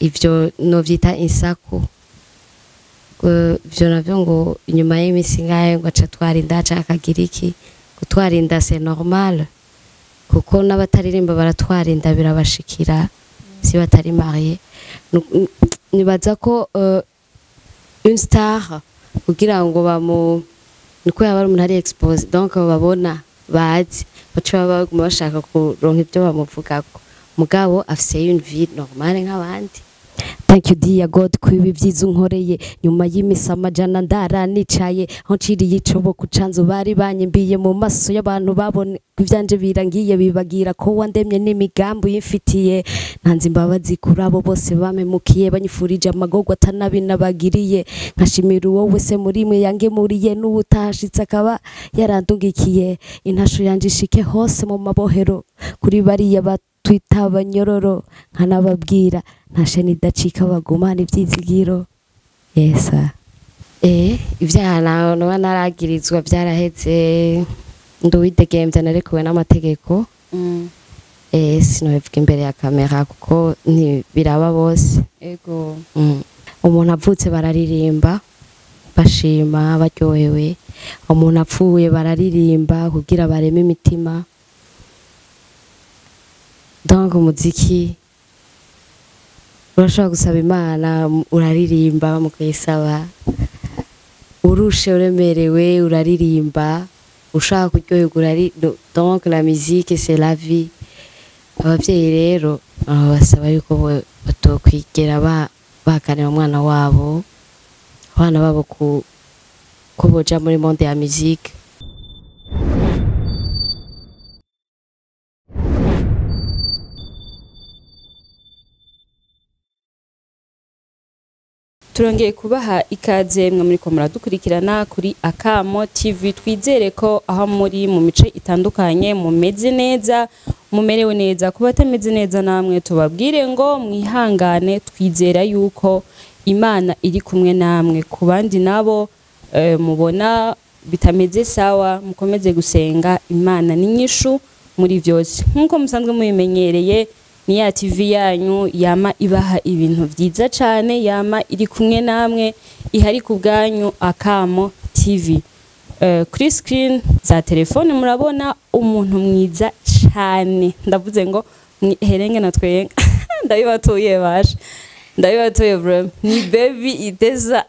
Ivyo novyita insaku. Ivyo navyo ngo inyuma y'imisi ngayo ngo aca atwara inda canke akagira iki. Gutwara inda, c'est normal, kuko n'abataririmba baratwara inda, birabashikira si batari marié. Nibaza ko une star, kugira ngo bamu niko yaba ari umuntu ari exposé, donc babona bazi baca baba baguma bashaka kuronka ibyo bamuvugako, mugabo afise une vie normale nk'abandi. Thank you, dear God, kwibi byiza unkoreye nyuma y'imisi amajana ndara nicaye aho nciriye icobo ku canzu bari banyimbiye mu maso y'abantu. Babone ko ivyanje birangiye, bibagira ko wandemye n'imigambi uyimfitiye. Ntanze imbabazi kuri abo bose bampemukiye, banyifurije amagorwa atanabinabagiriye. Nkashimira uwo wese muri mwe yangemuriye, n'uwutahashitse akaba yarandungikiye. Intasho yanje ishike hose mu mabohero, kuri bariya batwita abanyororo, nkanababwira nta sheni idacika, bagumana ivyizigiro. Yesa, ibyaha nawe noba naragirizwa byaraheze, nduwidegemvya, narekuwe n'amategeko. Sinobivuga imbere ya kamera kuko ntibiraba bose. Umuntu avutse bararirimba bashima baryohewe, umuntu apfuye bararirimba kugira bareme imitima. Donc umuziki urashobora gusaba Imana, uraririmba mukayisaba. Urushe, uremerewe, uraririmba. Ushaka kuryoherwa, urari. Donc la musique, c'est la vie. Abavyeyi rero basaba yuko batokwigera bahakanira umwana wabo, abana babo ko boja muri monde ya musique. Turongeye kubaha ikaze mwe muriko muradukurikirana kuri Akamo TV. Twizere ko aho muri mu mice itandukanye mumeze neza, mumerewe neza. Kuba atameze neza namwe tubabwire ngo mwihangane, twizera yuko Imana iri kumwe namwe. Ku bandi nabo mubona bitameze sawa, mukomeze gusenga, Imana ni nyishu muri byose. Nk'uko musanzwe mubimenyereye, ni ya TV yanyu yama ibaha ibintu vyiza cane, yama iri kumwe namwe, ihari ku bwanyu, Akamo TV. Kuri screen za telefone murabona umuntu mwiza cane. Ndavuze ngo herenge na twenga, ndabibatuye basha, ndabibatuye bro, ni baby iteza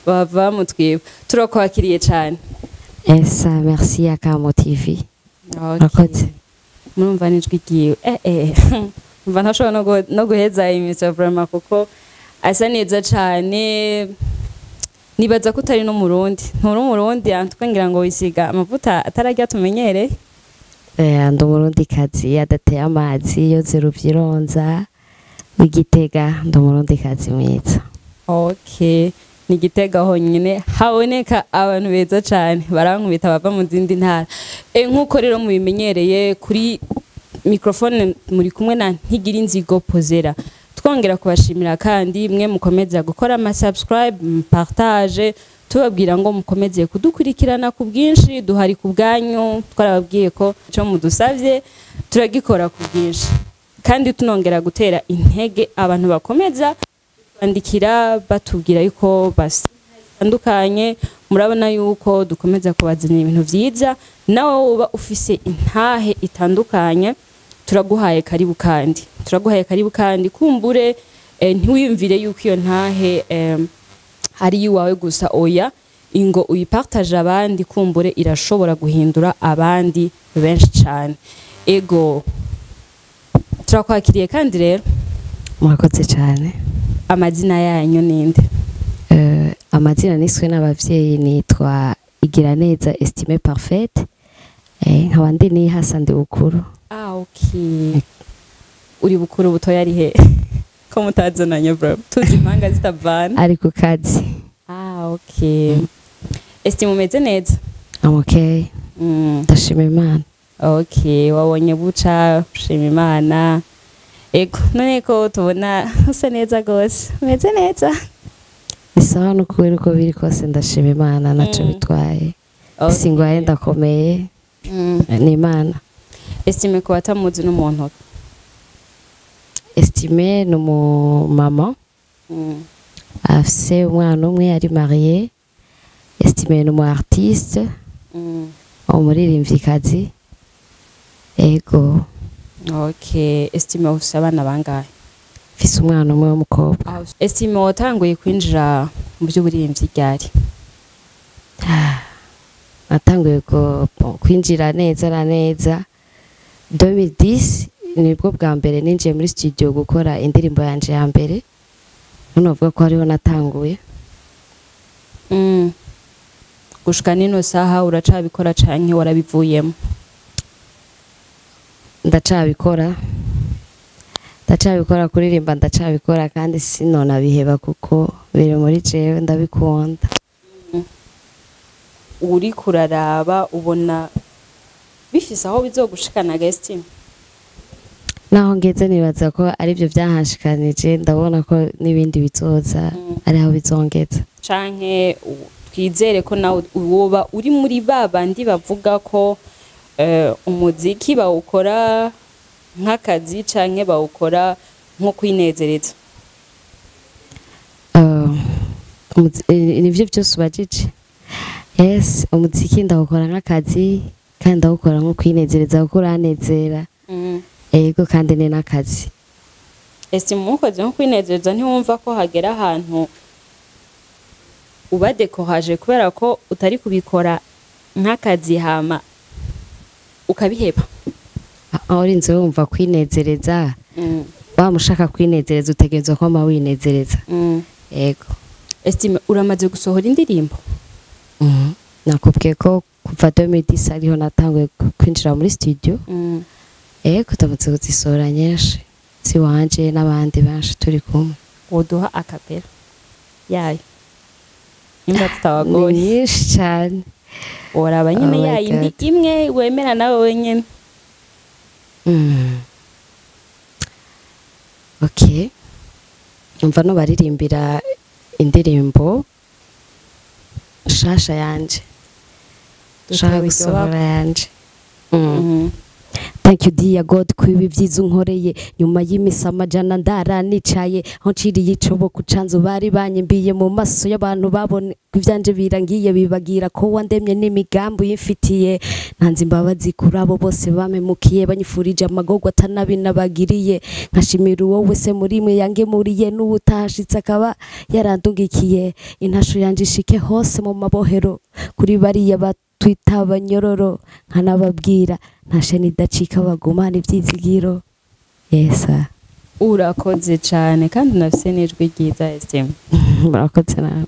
bava mutwiba. Turakwakiriye cane. Esa, merci Akamo TV. Murakoze. Murumva n'ijwi ryiwe, mva ntashobora no guheza imiso vraiment, kuko asa neza cane. Nibaza ko utari n'Umurundi, nturi Umurundi antwe, ngira ngo wisiga amavuta atararya tumenyereye. Ndi Umurundikazi adateye amazi yoze ruvyironza w'Igitega, ndi Umurundikazi mwiza. Okay, ni Gitega honyine haboneka abantu beza cane, barankubita bava mu zindi ntara. Nk'uko rero mubimenyereye, kuri microphone muri kumwe na Ntigira Inzigo Pozera. Twongera kubashimira kandi mwe mukomeza gukora ama subscribe, partage, tubabwira ngo mukomeze kudukurikirana ku bwinshi, duhari ku bwanyu. Twarababwiye ko ico mudusavye turagikora ku bwinshi, kandi tunongera gutera intege abantu bakomeza bandikira batubwira yuko batandukanye. Murabona yuko dukomeza kubazanira ibintu vyiza. Nawe uba ufise intahe itandukanye, turaguhaye karibu, kandi turaguhaye karibu. Kandi kumbure ntiwiyumvire yuko iyo ntahe ari iwawe gusa. Oya, ingo uyipartage abandi, kumbure irashobora guhindura abandi benshi cyane. Ego, turakwakiriye kandi rero. Murakoze cyane. Amazina yanyu ninde? Amazina niswe n'abavyeyi nitwa Igiraneza Estime Parfaite, nkaba ndi ni Hassan Bukuru. Ah, okay, uri Bukuru. Butoya ari he ko mutazananye bro? Tuzi impanga zitavana. Ari ku kazi. Ah, okay. Estime, umeze neza? I'm okay. Ndashima Imana. Okay, wabonye buca ushima Imana. Ego, none ko tubona usa neza gose, umeze neza? Ni sawa n'ukuri, uko biri kose ndashima Imana, naco bitwaye. Singwaye, ndakomeye. Ni Imana. Estime, ko batamuzi n'umuntu? Estime. Estime ni umumama afise umwana umwe, ari marié. Estime ni umu artiste, umuririmvyikazi, ego. Okay, Estime, ufise abana bangahe? Mfise umwana umwe w'umukobwa. Estime, watanguye kwinjira mu by'uburirimbyi ryari? Natanguye bon, kwinjira neza na neza 2010, nibwo bwa mbere ninjiye muri studio gukora indirimbo yanje ya mbere. None bavuga ko hariho natanguye. Gushika nino saha uracabikora canke warabivuyemo? Ndacabikora, ndacabikora, kuririmba ndacabikora, kandi sinonabiheba kuko biri muri jewe, ndabikunda. Uri kuraraba ubona bifise aho bizogushikana ga Estime? Naho ngeze nibaza ko aribyo byahanshikanije, ndabona ko n'ibindi bizoza ari aho bizongeza. Canke twizere ko nawe woba uri muri ba bandi bavuga ko umuziki bawukora nk'akazi canke bawukora nko kwinezereza? Nivyo byose ubajije. Yes, umuziki ndawukora nk'akazi kandi ndawukora nko kwinezereza kuko uranezera. Ego, kandi ni n'akazi. Ese mukoze nko kwinezereza, ntiwumva ko hagera ahantu uba découragé kubera ko utari kubikora nk'akazi, hama ukabiheba? Aho urinze wumva kwinezereza, waba ushaka kwinezereza, utegerezwa kwama winezereza. Ego. Estime, uramaze gusohora indirimbo? Mhm. Nakubwiye ko kuva 2010 ariho natanguye kwinjira muri studio. Ego, ndamaze kuzisohora nyinshi ziwanje n'abandi benshi turi kumwe. Woduha a cappella yayo nimba Ni tutabagoye? nyinshi cyane. Woraba nyine Oh my yayindi God. imwe wemera nawe wenyine. Okay. Umva, no baririmbira indirimbo shasha yanje. Nshaka Dutewe gusohora yanje. Thank you, dear God, kwibi vyiza unkoreye nyuma y'imisi amajana ndara nicaye aho nciriye icobo ku canzu bari banyimbiye mu maso y'abantu, babone ko ivyanje birangiye, bibagira ko wandemye n'imigambi uyimfitiye. Ntanze imbabazi kuri abo bose bamemukiye, banyifurije amagorwa atanabinabagiriye, nkashimira uwo wese muri mwe yangemuriye n'uwutahashitse akaba yarandungikiye. Intasho yanje ishike hose mu mabohero, kuri bariya batwita abanyororo, nkanababwira nta sheni idacika, bagumana ivyizigiro. Yesa. Urakoze cane, kandi unafise n'ijwi ryiza, Estime. Murakoze nawe.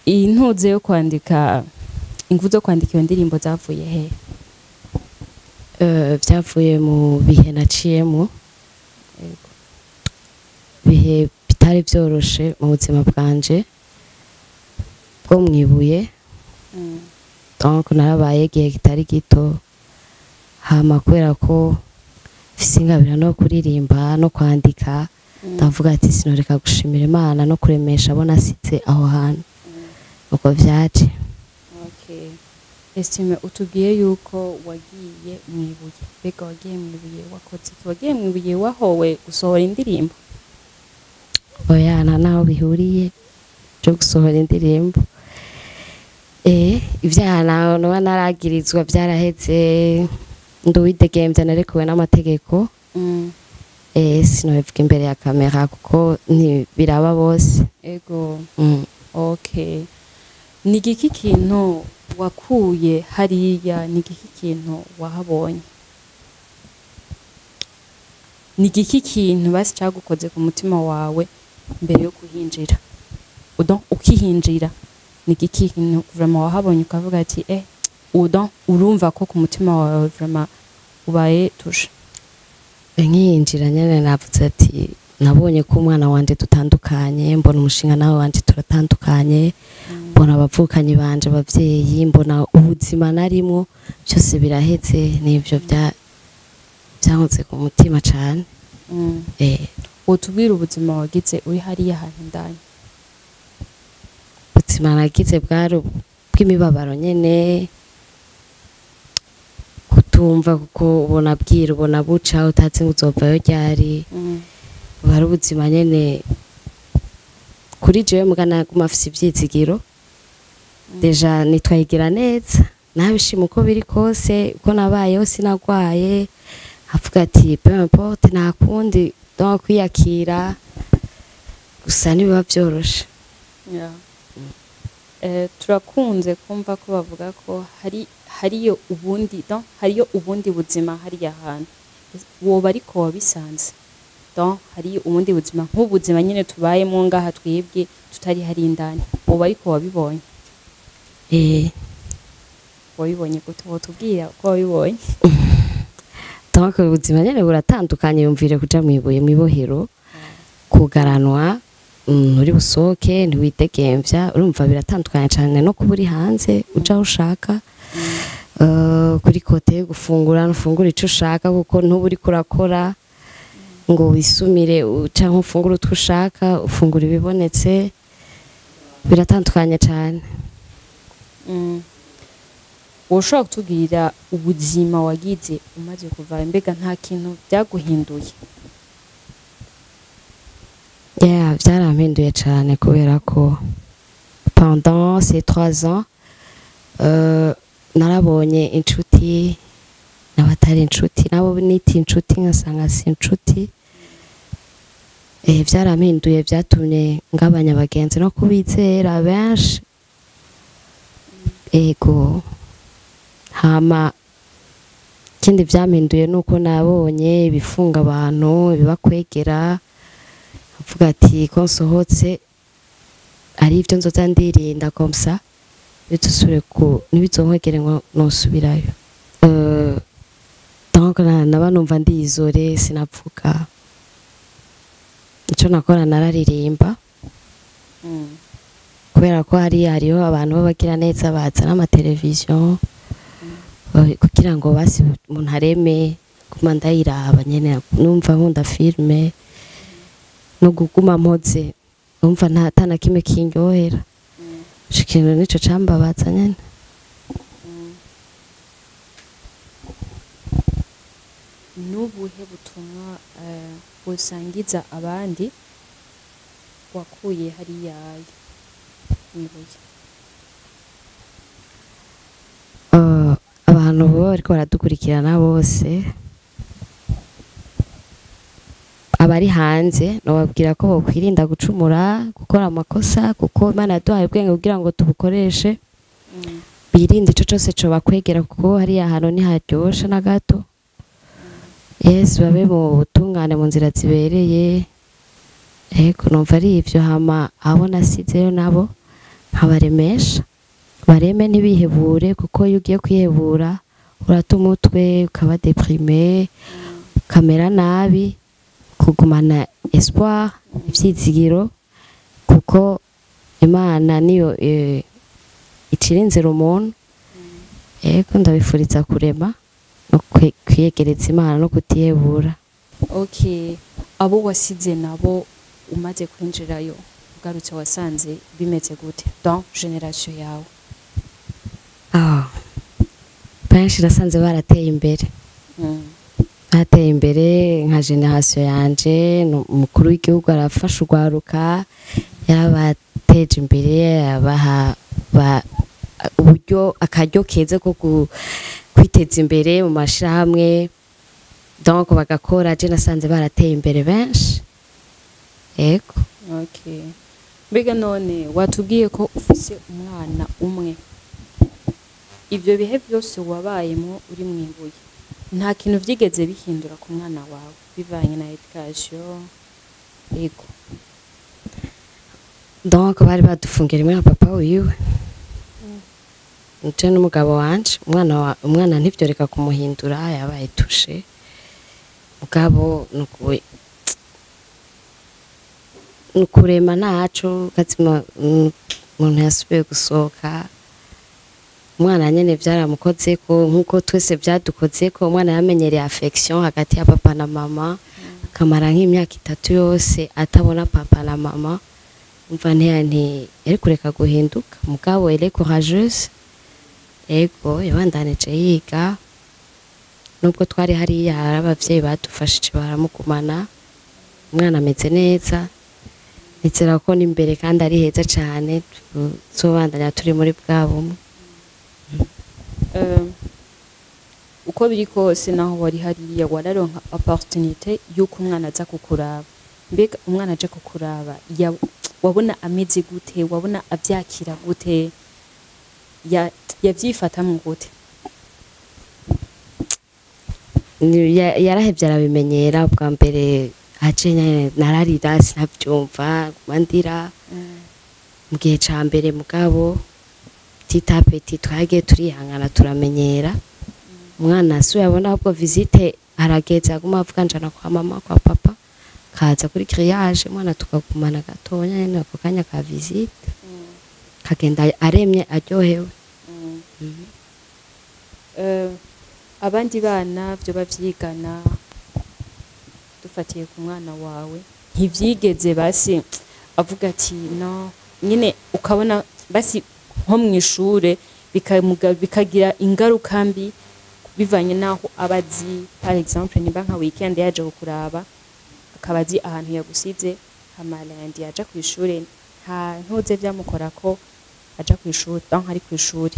Iyi ntuze yo kwandika, ingufu zo kwandika iyo ndirimbo zavuye he? Vyavuye mu bihe naciyemo, bihe bitari vyoroshe mu buzima bwanje bwo mwibuye. Donc narabaye igihe kitari gito, hama kubera ko mfise ingabire no kuririmba no kwandika, ndavuga ati sinoreka gushimira Imana no kuremesha abo nasize aho hantu. Uko vyaje. Okay. Estime, utubwiye yuko wagiye mwibuye. Mbega wagiye mwibuye wakoze iki? Wagiye mwibuye wahowe gusohora indirimbo? Oya, nta naho bihuriye byo gusohora indirimbo. Ibyaha naho noba naragirizwa byaraheze, nduwidegemvya, narekuwe n'amategeko. Sinobivuga imbere ya kamera kuko ntibiraba bose. Ego. Okay. Ni igiki kintu wakuye hariya? Ni igiki kintu wahabonye? Ni igiki kintu basi cagukoze ku mutima wawe mbere yo kuhinjira? Donc ukihinjira, ni igiki kintu vraiment wahabonye ukavuga ati donc urumva ko ku mutima wawe vraiment ubaye touché? Nkiyinjira nyene navuze ati nabonye ko umwana wanje dutandukanye, mbona umushinga nawe wanje turatandukanye, mbona abavukanyi banje, abavyeyi, mbona ubuzima narimwo, byose biraheze. Nivyo bya byankoze ku mutima cane. Wotubwira ubuzima wagize uri hariya hantu indani? Ubuzima nagize bwari bw'imibabaro nyene. Kutumva, kuko ubona bwira, ubona buca, utazi ngo uzovayo ryari. Buba ari ubuzima nyene kuri jewe, muga naguma afise ivyizigiro. Déjà nitwayigira neza, nabishima uko biri kose, uko nabayeho, sinagwaye, avuga ati peu importe, nta kundi. Donc kwiyakira gusa ntibiba vyoroshe. Yeah. Turakunze kumva ko bavuga ko hariyo ubundi, donc hariyo ubundi buzima hariya hantu. Woba ariko wabisanze? Donc hariyo ubundi buzima nk'ubuzima nyine tubayemo ngaha twebwe tutari hari indani, woba ariko wabibonye? Eh. Wabibonye gute? Wotubwira uko wabibonye? Donc ubuzima nyene buratandukanye. Yumvire kuja mwibuye, mwibohero, kugaranwa, nturi busohoke, ntiwidegemvya. Urumva biratandukanye cane no kuba uri hanze, uja aho ushaka. Kuri côté yo gufungura, ntufungura ico ushaka, kuko ntuba uriko urakora ngo wisumire canke ufungure utwo ushaka, ufungura ibibonetse. Biratandukanye cane. Woshobora kutubwira ubuzima wagize umaze kuva? Mbega nta kintu byaguhinduye? Yeah, byarampinduye cane, kubera ko pendant ces 3 ans narabonye inshuti n'abatari inshuti, nabo nita inshuti nkasanga si inshuti. Byarampinduye, byatumye ngabanya abagenzi no kubizera benshi. Ego, hama ikindi byampinduye ni uko nabonye ibifunga abantu, ibibakwegera, avuga ati ko nsohotse ari ibyo nzoza ndirinda, comme ça bitusubire ku ntibizonkwegere ngo nosubirayo. Donc naba numva ndizore, sinapfuka. Ico nakora, nararirimba, kubera ko hariho abantu b'abagira neza bazana amateleviziyo kugira ngo basi umuntu areme guma ndayiraba nyene. Numva nkunda filme no kuguma mpoze, numva nta na kimwe kindyohera. Ico kintu nico cambabaza nyene. N'ubuhe butumwa busangiza abandi wakuye hariya wibuye? Abantu baba bariko baradukurikirana bose, abari hanze, nobabwira ko bokwirinda gucumura, gukora amakosa, kuko Imana yaduhaye ubwenge kugira ngo tubukoreshe. Birinde ico cose cobakwegera, kuko hariya hantu ntiharyoshe na gato. Yes, babe mu butungane, mu nzira zibereye. Ego, numva ari ivyo. Hama abo nasizeyo nabo nkabaremesha, bareme, ntibihebure, kuko iyo ugiye kwihebura urata umutwe, ukaba déprimé, ukamera nabi. Kugumana espoir, ivyizigiro, kuko Imana niyo icira inzira umuntu. Ego, ndabifuriza kurema no kwiyegereza Imana no kutihebura. Okay, abo wasize nabo umaze kwinjirayo, ugarutse wasanze bimeze gute dans génération yawe? Ah, benshi nasanze barateye imbere. Bateye imbere nka génération yanje. Umukuru w'igihugu arafasha urwaruka, yarabateje imbere, abaha uburyo, akaryo keza ko kwiteza imbere mu mashirahamwe, donc bagakora. Je nasanze barateye imbere benshi, ego. Okay, mbega none watubwiye ko ufise umwana umwe. Ibyo bihe byose wabayemo uri mu ibuye, nta kintu vyigeze bihindura ku mwana wawe bivanye na éducation? Ego. Donc bari badufungira rimwe na papa wiwe, nje n'umugabo wanje. Umwana ntivyoreka kumuhindura, yabaye touché, mugabo nukurema ntaco kazima. Umuntu yasubiye gusohoka, umwana nyene vyaramukozeko nkuko twese vyadukozeko. Umwana yamenyereye affection hagati ya papa na mama, akamara nk'imyaka 3 yose atabona papa na mama. Umva, nti yari kureka guhinduka, mugabo elle est courageuse. Ego, yabandanije yiga. Nubwo twari hariya, hari abavyeyi badufashije baramugumana. Umwana ameze neza, nizera ko n'imbere kandi ari heza cane, tuzobandanya turi muri bwa bumwe. Uko biri kose, naho wari hariya, wararonka opportunité yuko umwana aza kukuraba. Mbega umwana aje kukuraba, wabona ameze gute? Wabona avyakira gute? Yavyifatamwo gute? Yarahevye arabimenyera. Ubwa mbere aje nyene nararira, sinavyumva, nguma ndira mu gihe ca mbere. Mugabo petit à petit twagiye turihangana, turamenyera. Umwana asuye abona ahubwo visite arageze, aguma avuga: "Njana kwa mama, kwa papa." Kaza kuri grillage, umwana tukagumana gatonya nyene ako kanya ka visite, kagenda aremye, aryohewe. Abandi bana vyoba vyigana, dufatiye ku mwana wawe, ntivyigeze basi avuga ati no nyine, ukabona basi nko mw'ishure bikagira ingaruka mbi bivanye n'aho aba azi, par exemple nimba nka weekend yaje kukuraba akaba azi ahantu yagusize, hama lundi yaja kw'ishure, nta ntuze vyamukora ko aja kw'ishure, donc ari kw'ishure?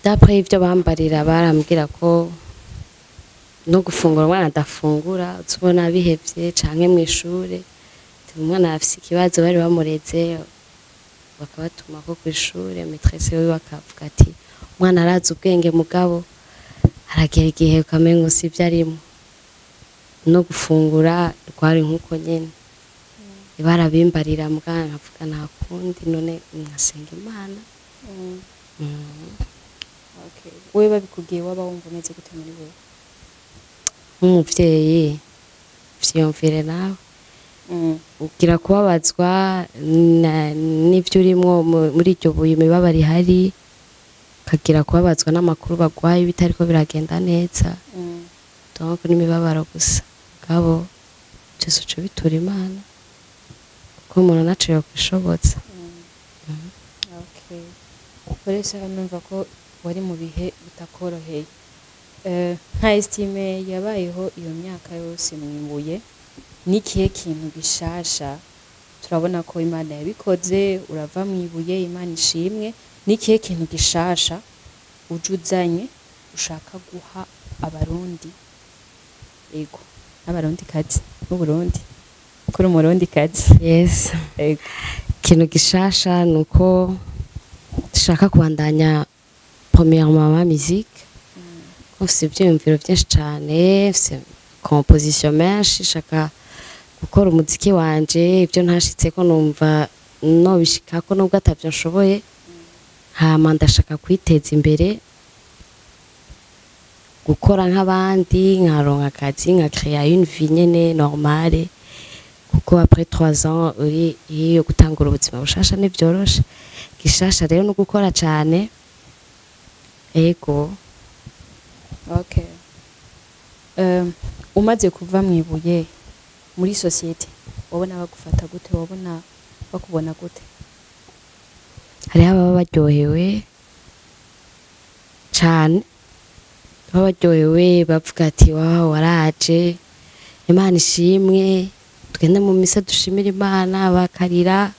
D'après ivyo bambarira, barambwira ko no gufungura umwana adafungura, uzubona bihevye, canke mw'ishure umwana afise ikibazo, bari bamureze bakabatuma ko kw'ishure, maîtresse wiwe akavuga ati: "Umwana arazi ubwenge, mugabo haragera igihe ukamenga si ivyo arimwo." No gufungura rwari nk'uko nyene barabimbarira, mugabo nkavuga nta kundi, none nkasenga Imana. Okay. Wewe babikubwiye waba wumva umeze gute muri wewe? Nk'umuvyeyi, vyiyumvire nawe, ugira kubabazwa n'ivyo urimwo muri iryo buye, imibabaro ihari, ukagira kubabazwa n'amakuru bagwaye bitariko biragenda neza. Donc n'imibabaro gusa, mugabo vyose uca ubitura Imana, kuko umuntu ntaco yokwishobotsa. Okay. Uretse numva ko wari mu bihe bitakoroheye. Nka Estime yabayeho iyo myaka yose mwimbuye, n'ikihe kintu gishasha? Turabona ko Imana yabikoze, urava mwibuye, Imana ishimwe. N'ikihe kintu gishasha uje uzanye ushaka guha Abarundi, ego, n'Abarundi kazi n'Uburundi, kuri Umurundi kazi? Yes. Ego. Ikintu gishasha ni uko dushaka kubandanya premièrement ma musique, ko mfise ivyiyumviro vyinshi cane, mfise composition menshi, nshaka gukora umuziki wanje. Ibyo ntashitseko numva nobishikako, nubwo atavyo nshoboye. Hama ndashaka kwiteza imbere, gukora nk'abandi, nkaronka akazi, nka créer une vie nyene normale, kuko après 3 ans uri iyo, gutangura ubuzima bushasha ntibyoroshe. Gishasha rero no gukora cane, ego. Okay. Umaze kuva mwibuye, muri société wabona bagufata gute? Wabona bakubona gute? Hariho ababa baryohewe cane, baba baryohewe bavuga ati: "Wawe waraje, Imana ishimwe, tugende mu misa dushimire Imana," bakarira.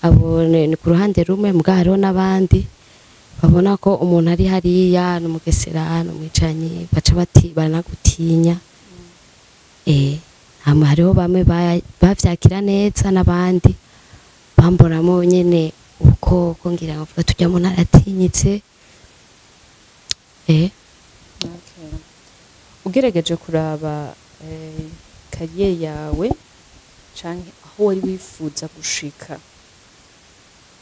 Abo ni ku ruhande rumwe. Muga hariho n'abandi babona ko umuntu ari hariya ni umugesera, ni umwicanyi, baca bati baranagutinya. Hama hariho bamwe bavyakira neza, n'abandi bambonamo nyene ubukoko, ngira ngo bavuga tujya muntu aratinyitse. Okay. Ugerageje kuraba carrière yawe canke aho wari wifuza gushika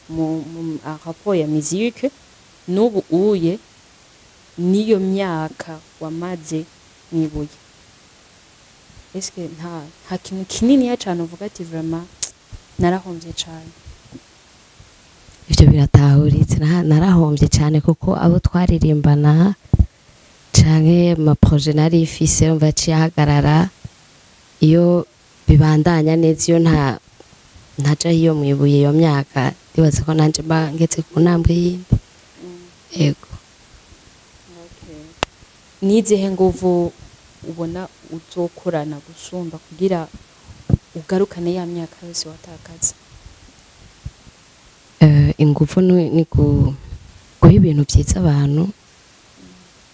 mu en rapport ya musique n'ubu uye n'iyo myaka wamaze mwibuye, eske nta kintu kininiya cane uvuga ati: "Vraiment narahomvye cane"? Ivyo biratahuritse. Narahombye cane, kuko abo twaririmbana canke ama projet nari mfise umva yaciye ahagarara. Iyo bibandanya neza, iyo nta ntaja iyo mwibuye iyo myaka, ndibaza ko nanje mba ngeze ku ntambwe yindi, yego. Okay. Nizihe nguvu ubona uzokorana gusumba kugira ugarukane ya myaka yose watakaza? Ingufu ni guha ibintu byiza abantu,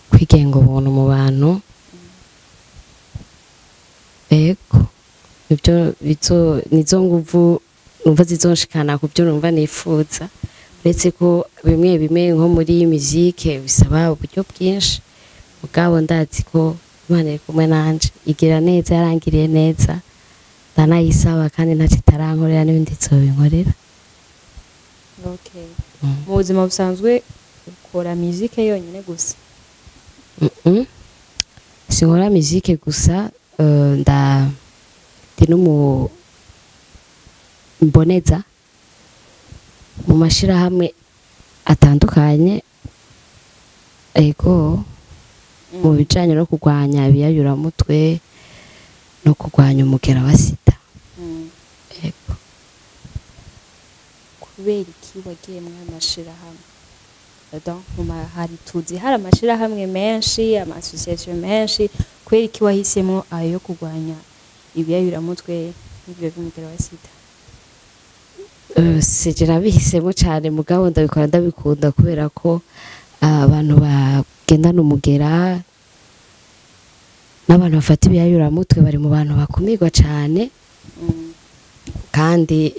kwigenga ubuntu mu bantu. Ego, ibyo bizo nizo nguvu numva zizonshikana ku byo numva nifuza, uretse ko bimwe bimwe nko muri musique bisaba uburyo bwinshi, mugabo ndazi ko Imana iri kumwe nanje, igira neza, yarangiriye neza, ndanayisaba kandi ntacyo itarankorera n'ibindi izobinkorera. Okay. Mu buzima busanzwe ukora musique yonyine gusa? Sinkora musique gusa, nda ndi n'umu mboneza mu mashirahamwe atandukanye, ego, mu bijanye no kurwanya ibiyayuramutwe no kurwanya umugera wa sida. Ego. Kubera iki wagiye muri amashirahamwe? Donc hari tuzi hari amashirahamwe menshi, ama association menshi, kubera iki wahisemo ayo yo kurwanya ibiyayuramutwe n'ibyo by'umugera wa sida? Sije nabihisemo cane, mugabo ndabikora ndabikunda kubera ko abantu bagendana umugera n'abantu bafata ibiyayuramutwe bari mu bantu bakumirwa cane. Kandi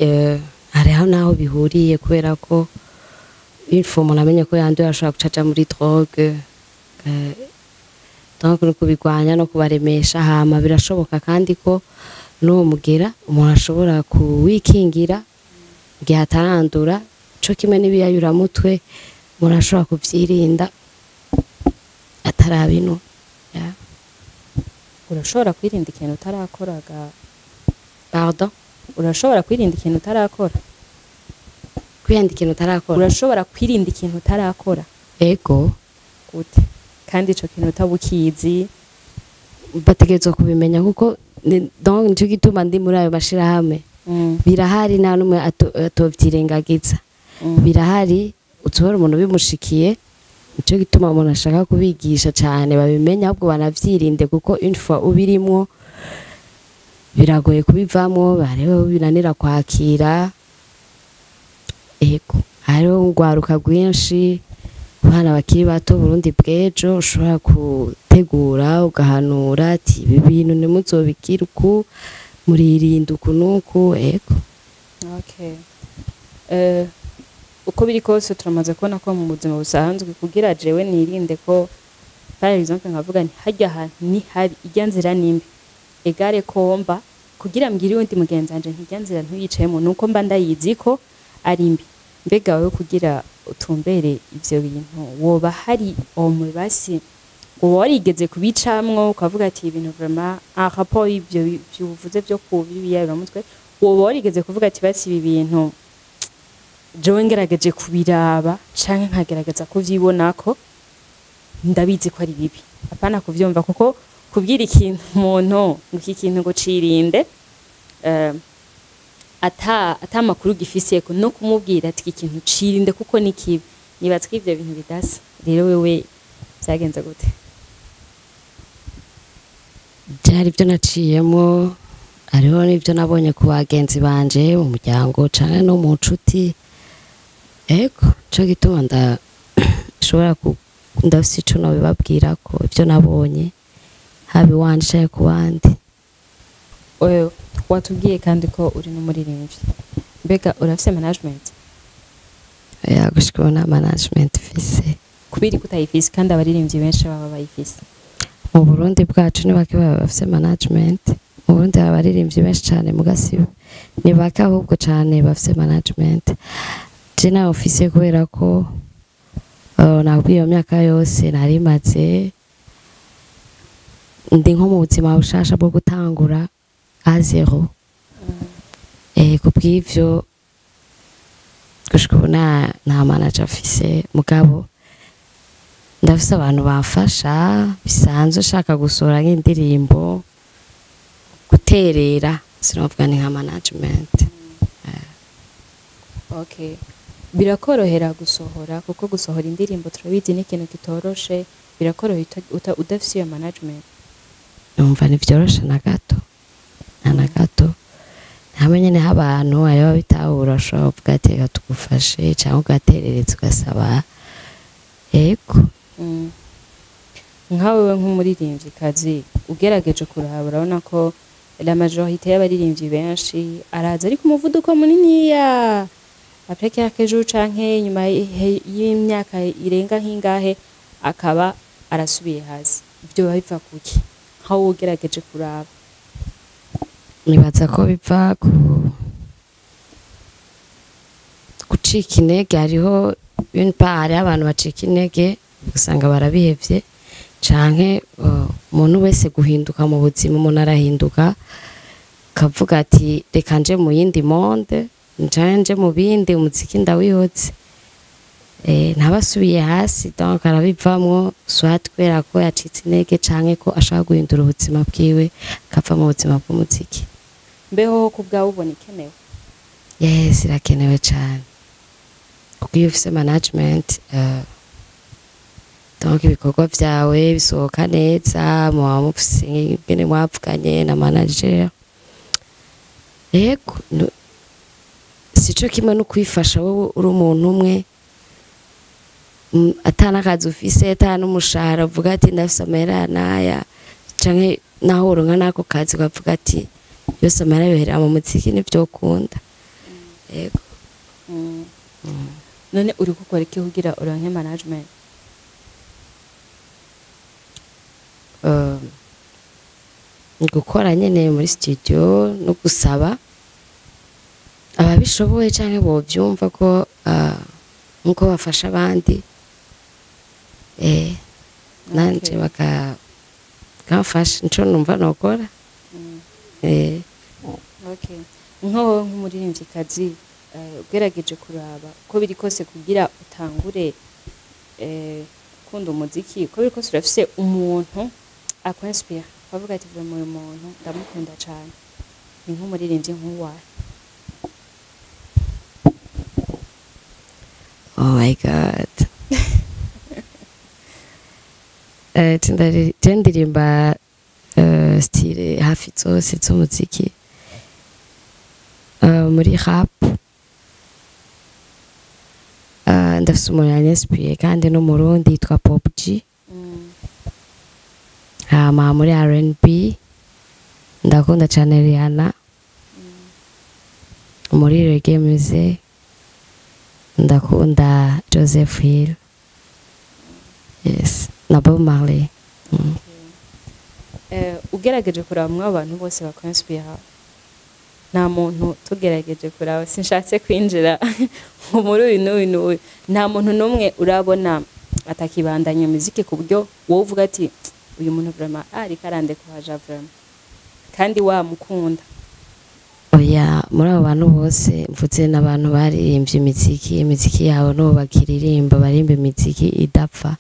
hariho n'aho bihuriye, kubera ko info umuntu amenye ko yanduye ashobora guca aja muri drogue, donc no kubirwanya no kubaremesha. Hama birashoboka kandi ko n'uwo mugera umuntu ashobora kuwikingira igihe atarandura, co kimwe n'ibiyayuramutwe umuntu ashobora kuvyirinda atarabinwa. Yeah. Urashobora kwirinda ikintu utarakoraga? Pardon? Urashobora kwirinda ikintu utarakora? Kwirinda ikintu utarakora? Urashobora kwirinda ikintu utarakora? Ego. Gute kandi ico kintu utabukizi? Bategerezwa kubimenya, kuko donc nico gituma ndi muri ayo mashirahamwe. Birahari, nta n'umwe atovyirengagiza. Birahari, utubona umuntu bimushikiye, nico gituma umuntu ashaka kubigisha cane babimenye, ahubwo banavyirinde, kuko une fois ubirimwo biragoye kubivamwo, hariho binanira kwakira. Ego, hariho urwaruka rwinshi, abana bakiri bato, Burundi bw'ejo, ushobora gutegura ugahanura ati ibi bintu ntimuzobigire uku, muririnda uku n'uku. Ego. Okay. Uko biri kose turamaze kubona ko mu buzima busanzwe kugira jewe nirinde ko, par exemple, nkavuga nti harya hantu ni habi, irya nzira nimbi, egare komba kugira mbwire uwundi mugenzi wanje ntirya nzira ntuyicemo, nuko mba ndayizi ko ari mbi. Mbega wowe kugira utumbere ivyo bintu, woba hari basi woba warigeze kubicamwo ukavuga ati ibintu vraiment en rapport y'ivyo uvuze vyo kubiyayuramutwe, woba warigeze kuvuga ati basi ibi bintu jewe ngerageje kubiraba canke nkagerageza kuvyibonako, ndabizi ko ari bibi, apana kuvyumva? Kuko kubwira ikintu umuntu ngo iki kintu ngo cirinde, ata makuru gifiseko, no kumubwira ati iki kintu cirinde kuko ni kibi, nibaza ko ivyo bintu bidasa. Rero wewe vyagenze gute? Byari ibyo naciyemo, hariho n'ibyo nabonye ku bagenzi banje, mu muryango canke no mu nshuti. Ego, nico gituma ndashobora ndafise ico nobibabwira ko ibyo nabonye haba iwanje canke ku bandi. Oyo, watubwiye kandi ko uri n'umuririmbyi, mbega urafise management? Ya, gushika ubu nta management mfise. Kubera ko utayifise kandi abaririmbyi benshi baba bayifise? Mu Burundi bwacu ni bake baba bafise management. Mu Burundi hari abaririmbyi benshi cane, mugasi ni bake ahubwo cane bafise management. Je nayo mfise kubera ko nabwiye iyo myaka yose nari maze ndi nko mu buzima bushasha bwo gutangura à zéro. Kubw'ivyo gushika ubu nta manager mfise, mugabo ndafise abantu bamfasha bisanzwe, ushaka gusohora nk'indirimbo, guterera, sinovuga ni nka management. Okay, birakorohera gusohora? Kuko gusohora indirimbo turabizi ni ikintu kitoroshe. Birakoroheye udafise iyo management? Numva ntivyoroshe na gato, nta na gato. Hamwe nyene h'abantu hariho ababitahura, ushobora kuvuga ati reka tugufashe, canke ugaterereza ugasaba, ego. Nka wewe nk'umuririmvyikazi, ugerageje kuraba urabona ko la majorité y'abaririmbyi benshi araza ariko umuvuduko muniniya, après quelques jours canke inyuma y'imyaka irenga nk'ingahe akaba arasubiye hasi. Ivyo biba biva kuki, nka wowe ugerageje kuraba? Nibaza ko biva ku gucika intege. Hariho une part, hariho abantu bacika intege ugasanga barabihevye, canke umuntu wese guhinduka mu buzima, umuntu arahinduka kavuga ati reka nje mu yindi monde, nje mu bindi, umuziki ndawihotse, ntabasubiye hasi. Donc arabivamwo, soit kubera ko yacitse intege canke ko ashaka guhindura ubuzima bwiwe, akava mu buzima bw'umuziki. Mbeho ku bwawe ubona ikenewe? Yes, irakenewe cane, kuko iyo ufise management, donc ibikorwa vyawe bisohoka neza, muba mufise ingene mwavuganye na manager. Yego, sico kimwe no kwifasha wowe uri umuntu umwe, ata n'akazi ufise, ata n'umushahara, uvuga ati ndafise amahera n'aya, canke naho woronka n'ako kazi ukavuga ati yose amahera yohera mu muziki, ntivyokunda. Yego. None uri gukora iki kugira uronke management? Gukora nyene muri studio no gusaba ababishoboye canke bovyumva ko nkuko bafasha abandi, nanje bakamfasha, nico numva nokora. Okay. Nko nk'umuririmvyikazi, ugerageje kuraba uko biri kose kugira utangure gukunda umuziki, uko biri kose urafise umuntu akwinspira ukavuga ati vraiment uyu muntu ndamukunda cane, ni nk'umuririmbyi nk'uwahe? Oh my God. Je ndirimba style hafi zose z'umuziki. Muri rap, ndafise umuntu yanyinspiriye kandi n'Umurundi yitwa Pop G. Hama muri R&B ndakunda cane Rihanna. Muri reggae music ndakunda Joseph Hill. Yes, na Bob Marley. Ugerageje kuraba mwe abantu bose bakwinspira, nta muntu, tugerageje kuraba, sinshatse kwinjira ngo muri uyu n'uyu n'uyu, nta muntu n'umwe urabona atakibandanya muziki ku buryo wowe uvuga ati uyu muntu vraiment ariko arandekuhaja vraiment kandi wamukunda? Oya, muri abo bantu bose mvuze n'abantu baririmbye imiziki, imiziki yabo n'ubu bakiririmba, barimba imiziki idapfa.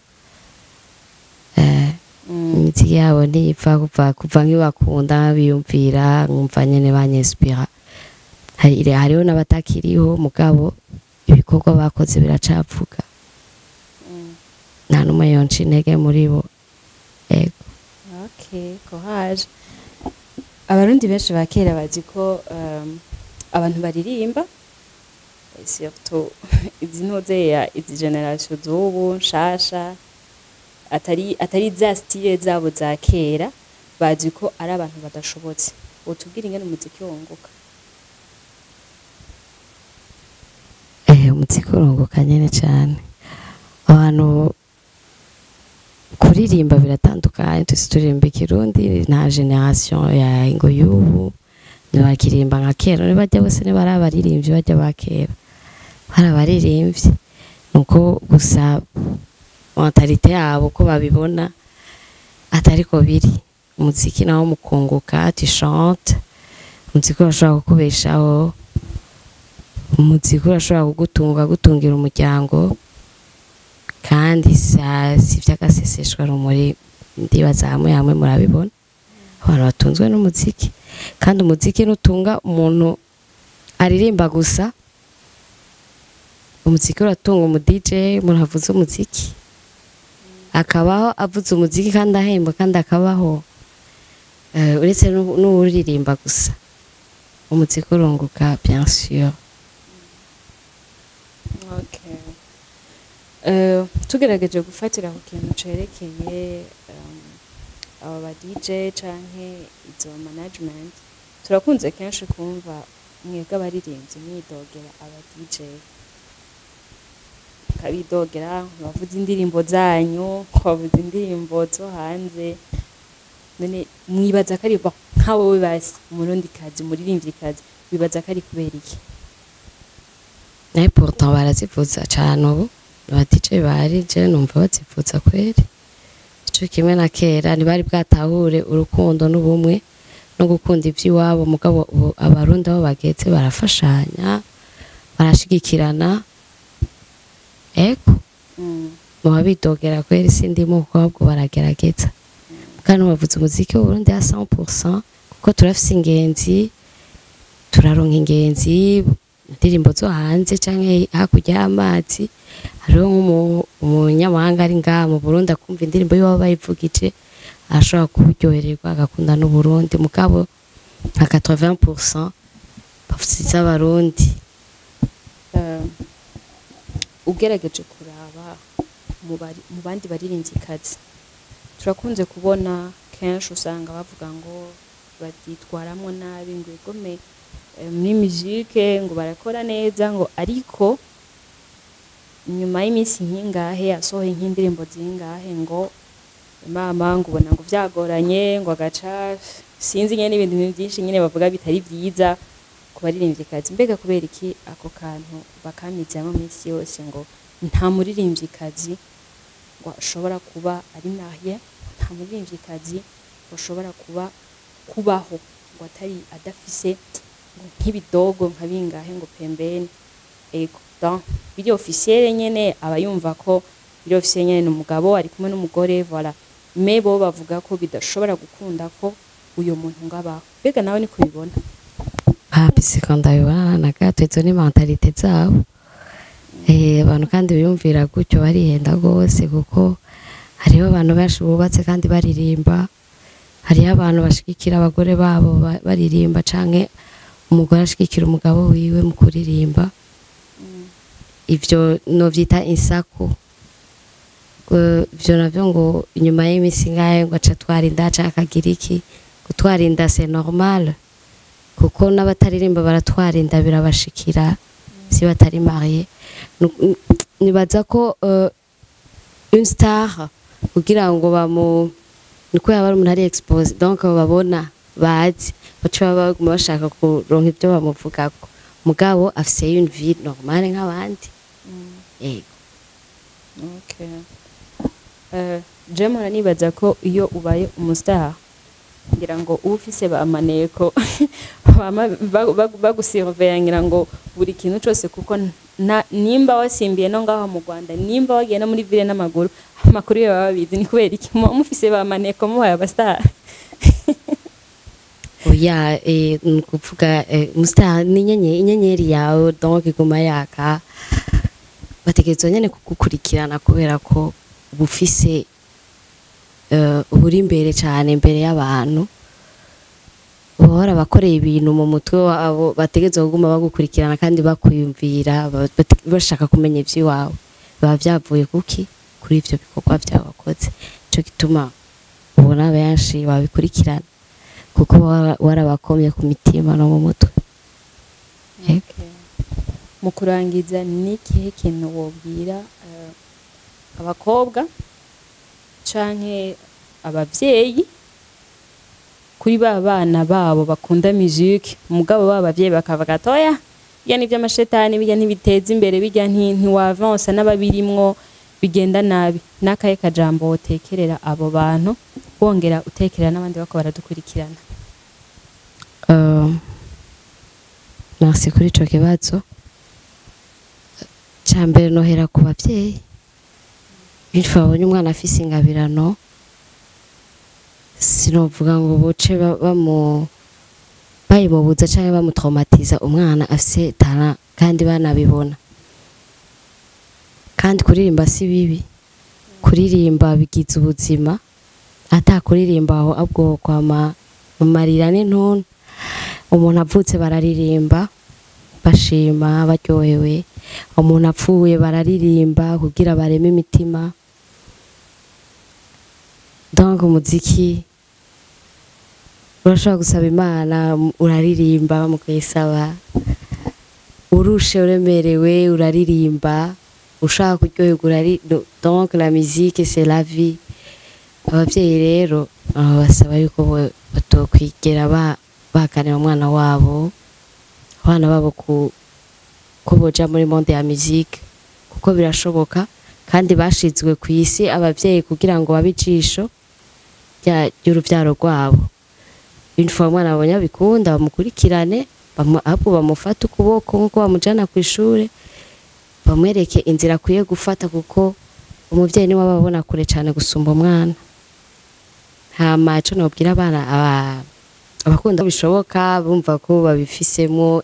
Imiziki yabo ntipfa kuva nkibakunda, biyumvira nkumva nyene banyinspira. Hariho n'abatakiriho mugabo ibikorwa bakoze biracavuga. Nta n'umwe yonca intege muri bo. Ego. Okay, courage. Abarundi benshi ba kera bazi ko abantu baririmba, surtout izi ntuzeya, izi generation z'ubu nshasha, atari za style zabo za kera, bazi ko ari abantu badashobotse. Wotubwira ingene umuziki wunguka? Umuziki urunguka nyene cane. Abantu kuririmba biratandukanye, twese turirimba ikirundi, nta generation ya ngo y'ubu ntibakirimba nka kera, ntibajya bose ntibari abaririmbyi bajya ba kera, bari abaririmbyi, nuko gusa mentalite yabo ko babibona atariko biri. Umuziki nawo mukunguka, tu chantes, umuziki urashobora kukubeshaho, umuziki urashobora kugutunga, gutungira umuryango, kandi si vy'agaseseshwa rumuri, ndibaza hamwe hamwe murabibona abantu batunzwe n'umuziki. Kandi umuziki ntutunga umuntu aririmba gusa, umuziki uratunga umu DJ, umuntu avuza umuziki. Akabaho avuze umuziki kandi ahembwa kandi akabaho. Uretse n'uwuririmba gusa, umuziki urunguka, bien sûr. Okay. Tugerageje gufatira ku kintu cerekeye aba ba DJ canke izo management, turakunze kenshi kumva mwebwe abaririmbyi mwidogera aba DJ, mukabidogera bavuza indirimbo zanyu, bavuza indirimbo zo hanze. None mwibaza ko ari bo, nka wowe basi umurundikazi, umuririmvyikazi, wibaza ko ari kubera iki? Naye pourtant barazivuza cane ubu aba DJ bari, je numva bazivuza kweri ico kimwe na kera. Ntibari bwatahure urukundo n'ubumwe no gukunda ivy'iwabo. Mugabo ubu Abarundi aho bageze barafashanya, barashigikirana, ego. Mu babidogera kweri sindimo, kuko ahubwo baragerageza kandi bavuze umuziki w'Uburundi ya 100%, kuko turafise ingenzi, turaronka ingenzi, indirimbo zo hanze canke hakurya y'amazi. Hariho nk'umunyamahanga ari ngaha mu Burundi akumva indirimbo y'iwabo bayivugije, arashobora kuryohererwa agakunda n'Uburundi. Mugabo nka 80% bavuze iz'Abarundi. Ugerageje kuraba mu bandi baririmvyikazi, turakunze kubona kenshi usanga bavuga ngo babyitwaramwo nabi, ngo igome muri musique ngo barakora neza, ngo ariko nyuma y'iminsi nk'ingahe asohoye nk'indirimbo zingahe, ngo mama, ngo ubona ngo vyagoranye, ngo agaca sinzi nyene n'ibintu byinshi nyene bavuga bitari vyiza ku baririmvyikazi. Mbega kubera iki ako kantu bakamizamo minsi yose ngo nta muririmvyikazi ngo ashobora kuba ari marié, nta muririmvyikazi ngo ashobora kuba kubaho ngo atari adafise ngo nk'ibidogo nka bingahe ngo pembeni? Ego, donc biri officiel nyene, aba yumva ko biri officiel nyene, ni umugabo ari kumwe n'umugore, voilà. Mais bo bavuga ko bidashobora gukunda ko uyo muntu ngo abaho. Mbega nawe niko ubibona? Papi, siko ndabibona na gato. Izo ni mentalité zabo. Abantu kandi biyumvira gutyo barihenda rwose, kuko hariho abantu benshi bubatse kandi baririmba, hariho abantu bashigikira abagore babo baririmba, canke umugore ashigikira umugabo wiwe mu kuririmba. Ivyo novyita insaku. Ivyo navyo ngo inyuma y'iminsi ingahe ngo aca atwara inda canke akagira iki. Gutwara inda, c'est normal, kuko n'abataririmba baratwara inda, birabashikira si batari marié. Nibaza ko une star, kugira ngo bamu niko yaba ari umuntu ari exposé, donc babona bazi, baca baba baguma bashaka kuronka ibyo bamuvugako. Mugabo afise une vie normale nk'abandi, yego. Okay. Je mpora nibaza ko iyo ubaye umustar, ngira ngo uba ufise ba maneko bama bagusurveilla, ngira ngo buri kintu cose, kuko nimba wasimbiye no ngaho mu Rwanda, nimba wagiye no muri ville n'amaguru, amakuru yo baba babizi. Ni kubera iki muba mufise ba maneko mubaye abastar? Oya, ni ukuvuga umustar ni inyenyeri yawe, donc iguma yaka, bategerezwa nyene kugukurikirana kubera ko uba ufise uba uri imbere cane, imbere y'abantu, uba warabakoreye ibintu mu mutwe wabo, bategerezwa kuguma bagukurikirana kandi bakwiyumvira, bashaka kumenya ivy'iwawe. Biba vyavuye kuki? Kuri ivyo bikorwa vyawe wakoze. Nico gituma ubona benshi babikurikirana, kuko warabakomye ku mitima no mu mutwe. Yego. Okay. Mu kurangiza, ni ikihe kintu wobwira abakobwa canke abavyeyi kuri ba bana babo bakunda musique, mugabo ba bavyeyi bakavuga toya, bijya ni by'amashetani, bijya ntibiteza imbere, bijya ntiwavansa n'ababirimwo bigenda nabi? N'akahe kajambo wotekerera abo bantu, wongera utekerera n'abandi bako baradukurikirana? Merci kuri ico kibazo. Ca mbere nohera ku bavyeyi. Bityo babonye umwana afise ingabirano, sinovuga ngo boce bayimubuza canke bamutraumatiza. Umwana afise talent kandi banabibona, kandi kuririmba si bibi. Kuririmba bigize ubuzima, ata kuririmba aho ahubwo kwama mu marira n'intuntu. Umuntu avutse bararirimba bashima baryohewe, umuntu apfuye bararirimba kugira bareme imitima. Donc umuziki urashobora gusaba Imana, uraririmba mukayisaba, urushe uremerewe uraririmba, ushaka kuryoherwa urari. Donc la musique, c'est la vie. Abavyeyi rero basaba yuko batokwigera bakanira umwana wabo, abana babo ko boja muri monde ya musique, kuko birashoboka. Kandi bashizwe ku isi abavyeyi kugira ngo babe ijisho ry'uruvyaro rwabo. Une fois umwana abonye abikunda, bamukurikirane, ahubwo bamufate ukuboko nk'uko bamujana ku ishure, bamwereke inzira akwiye gufata, kuko umuvyeyi niwe aba abona kure cane gusumba umwana. Hama ico nobwira abana abakunda bishoboka, bumva ko babifisemo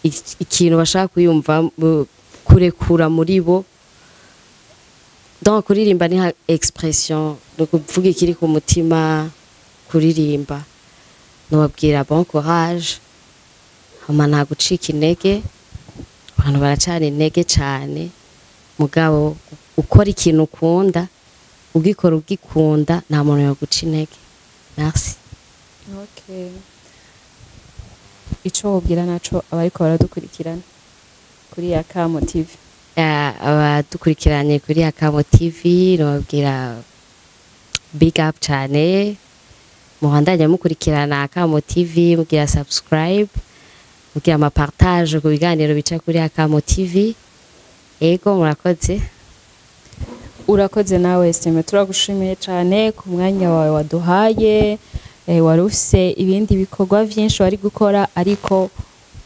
ikintu bashaka kwiyumva kurekura muri bo. Donc kuririmba ni nka expression, ni ukuvuga ikiri ku mutima. Kuririmba, nobabwira bon courage, hama nta gucika intege. Abantu baracana intege cane, mugabo ukora ikintu ukunda, ugikora ugikunda, nta muntu yoguca intege. Merci. Okay. Ico wobwira naco abariko baradukurikirana kuri Yakamo TV? Abadukurikiranye kuri Akamo TV, nobabwira big up cane. Muhandanye mukurikirana Akamo TV, mugira subscribe, mugira ama partage ku biganiro bica kuri Akamo TV. Ego, murakoze. Urakoze nawe Estime, turagushimiye cyane ku mwanya wawe waduhaye. Wari ufise ibindi bikorwa vyinshi wari gukora, ariko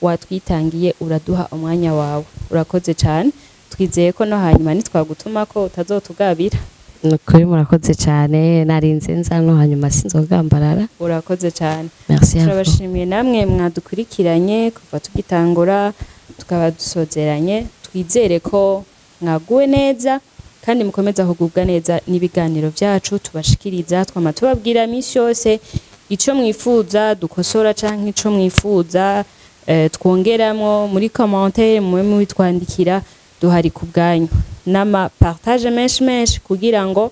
watwitangiye uraduha umwanya wawe. Urakoze cyane, twizeye ko no hanyuma nitwagutuma ko utazotugabira. Nukuri murakoze cyane, narinze nza, no hanyuma sinzogambarara. Urakoze cyane. Merci à vous. Turabashimiye namwe mwadukurikiranye kuva tugitangura tukaba dusozeranye. Twizere ko mwaguwe neza kandi mukomeza kugubwa neza n'ibiganiro byacu tubashikiriza. Twama tubabwira iminsi yose icyo mwifuza dukosora canke ico mwifuza twongeramwo muri commentaire, mube mubitwandikira, duhari ku bwanyu, n'ama partage menshi menshi kugira ngo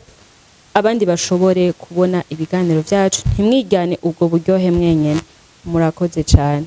abandi bashobore kubona ibiganiro byacu. Ntimwigane ubwo buryohe mwenyene. Murakoze cyane.